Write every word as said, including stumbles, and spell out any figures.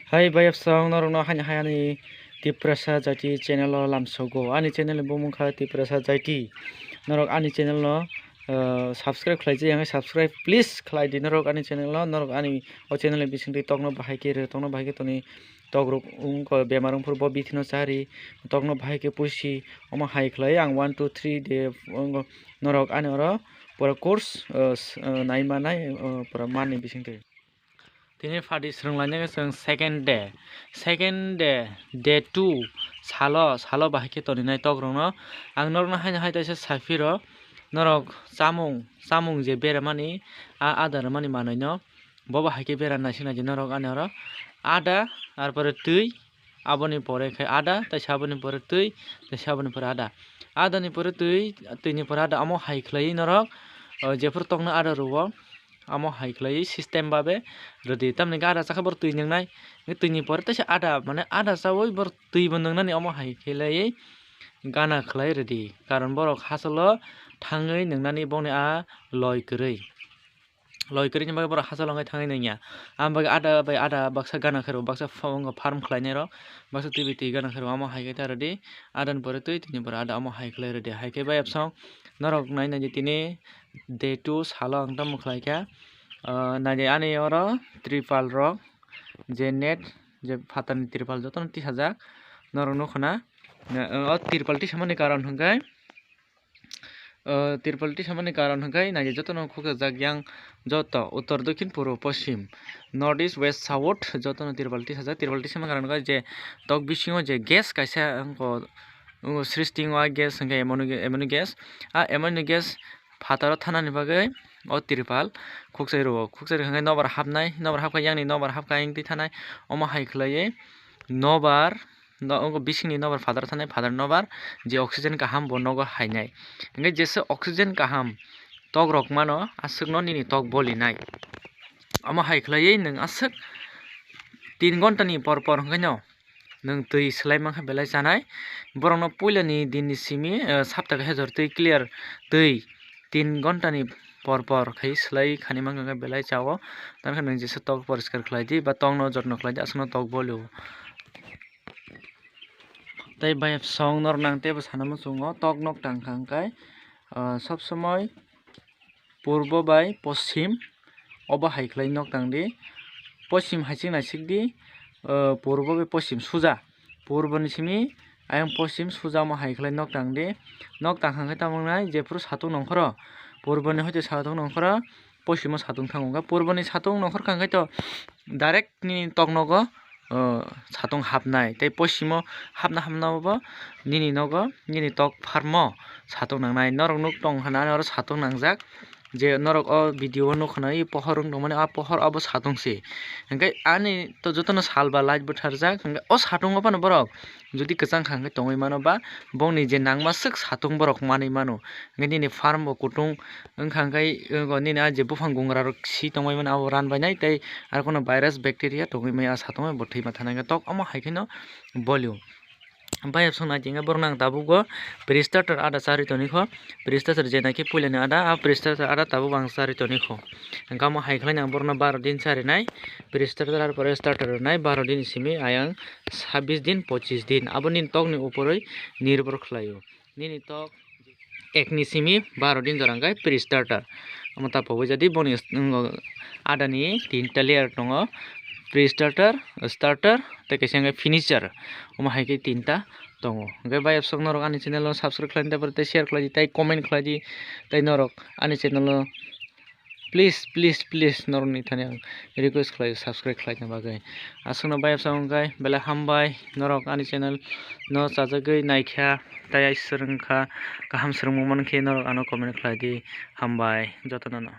Hai bayapsong, norokno haini hai ani Tiprasa Jaiti channel o lamsogo. Ani channel ni bumung kha Tiprasa Jaiti. Norok ani channel no, uh, subscribe khlai je, yang subscribe please khlai di norok ani channel no. Norok ani o channel ni bising twi tokno bahai khe rw, tokno bahai khe toni tok rok wngkha bemar wngphuru bo bithi no chari, tokno bahai khe pusi omo hai khlai ang one two three de wngkha norok ani oro pura course, uh, s-, uh, nai manai, uh, pura manni bising twi. Tini phardi swrwng lainai khe chwng second day, second day, day two salo, salo bahai khe toninai tokrokno. Ang norokno haino hai teisa saphiro, norok chamung, chamung je beramani, a ada rwmani manwino, bo bahai khe bera naisik naisik norok ani oro ada, arpore twi, aboni pore khe ada, teisa aboni pore twi, teisa aboni pore ada. Adani pore twi, twini pore ada, omo hai khlaiwi norok, o, jephuru tokno ada rwo, omo hai khlaiwi system babe rwdi. Tamni hwnkhe ada chakhe borok twi nwngnai, hwnkhe twini pore teisa ada, mane ada chaui borok twi bo nwngnani omo hai khlaiwi gana khlai rwdi. Karon borok hachalo thangwi nwngnani bongni a loi kwrwi. Loi kwrwini bagwi borok hachalo wngwi thangwi nangya. Aboni bagwi ada bai ada baksa gana khe rw, baksa fa-, wngkha farm khlainai rok, baksa twi bai twi gana khe rw, omo hai khe ta rwdi. Adani pore twi, twini pore ada, omo hai khlai rwdi. Hai khe bayapsong norok nai nai di tini day two salo ang tamo khlai kha. Ah, nai di ani oro tripal rok je net je phatarni tripal jotono tisajak norok nukho na. O tripal tisamani karon hwnkhe, o, tripal tisamani karon hwnkhe nai jotono khukjak yang joto uttor, dokhin, purbo, poschim, north, east, west, south jotono tripal tisajak. Tripal tisamani karon hwnkhe je tok bisingo je gas kaisa wngkha, wngkha srishti wngkha gas hwnkhe ammonia, ammonia gas. A ammonia gas phataro thanani bagwi o tripal khukchai rwo. Khukchai rwkha hwnkhe nobar hapnai, nobar hapkha yang ni nobar hapkha yang twi thanai. Omo hai khlaiwi nobar no, wngkha bisingni nobar phataro thanai, phataro nobar je oxygen kaham bo nogo hainai. Hwnkhe jesa oxygen kaham tok rok mano, aswkno nini tok bolinai. Omo hai khlaiwi nwng aswk tin ghonta ni por por hwnkhe no nwng twi swlai mankha belai chanai. Borokno puilani dinni simi, eh, sapta khe hejor twi clear twi tin ghonta ni por por khai swlai khani mankha belai chao. Tamo khe nwng jesa tok poriskar khlai di ba tokno jotno khlai di, aswkno tok bolio. Tei bayapsong norok nang teibo sana muchungo tok nok tang kha hwnkhe, ah, sob somoi purbo bai poschim obo hai khlai nok tang di. Poschim hai sik nai sik di, ah, purbo bai poschim suja, purbo ni simi ayang poschim suja omo hai khlai nok tang di. Nok tang kha hwnkhe tamo wngnai jephuru satung nongkhoro, purbo ni hoite satung nongkhoro, poschimo satung thango. Hwnkhe purbo ni satung nongkhor kha hwnkhe to direct nini tok nogo, o, satung hapnai. Tei poschimo hapna hapna bo nini nogo, nini tok pharmo satung nangnai. Norok nuk tong hwnna oro satung nangjak. Je norok o video o nuk hwnna i pohor wng tongmani, a pohor abo satung se. Hwnkhe ani to jotono sal ba light bwtharjak. Hwnkhe o satungo phano borok jodi kwchang kha hwnkhe tongwi mano ba bongni je nangma swk satung borok manwi mano. Hwnkhe nini farm bo kutung wngkha hwnkhe, wngkha nini a je buphang gungra rok si tongmani abo ran bainai tei aro kheno virus bacteria tongwi maya a satung bai bo thwi ma thangna hwnkhe tok omo hai kheno bolio. Bayapsong nai tongkhe borok nang tabuk go pre-starter ada charwi tongwi kho, pre-starter je nai khe puilani ada, a pre-starter ada tabuk ang charwi tongwi kho. Hwnkhe omo hai khlai nang borokno baro din charinai, pre-starter aro pore starter rwnai baro din simi ayang sabbish din, pochis din, aboni tokni uporwi nirbhor khlaio. Nini tok ekni simi baro din jora hwnkhe pre-starter. Omo ta pogwi jadi boni s-, adani tinta layer tongo, pre-starter, starter, tei kaisa hwnkhe finisher. Omo hai khe tinta tongo. Hwnkhe bayapsok norok ani channel no subscribe khlaidi, tei share khlaidi, tei comment khlaidi, tei norok ani channel no please, please, please, norokni thani ang request khlaio subscribe khlaina bagwi. Aswkno bayapsok hwnkhe belai hambai, norok ani channel no chajagwi naikha, tei ai swrwngkha, kaham swrwngmung mankhe norok ano comment khlaidi, hambai jotono no.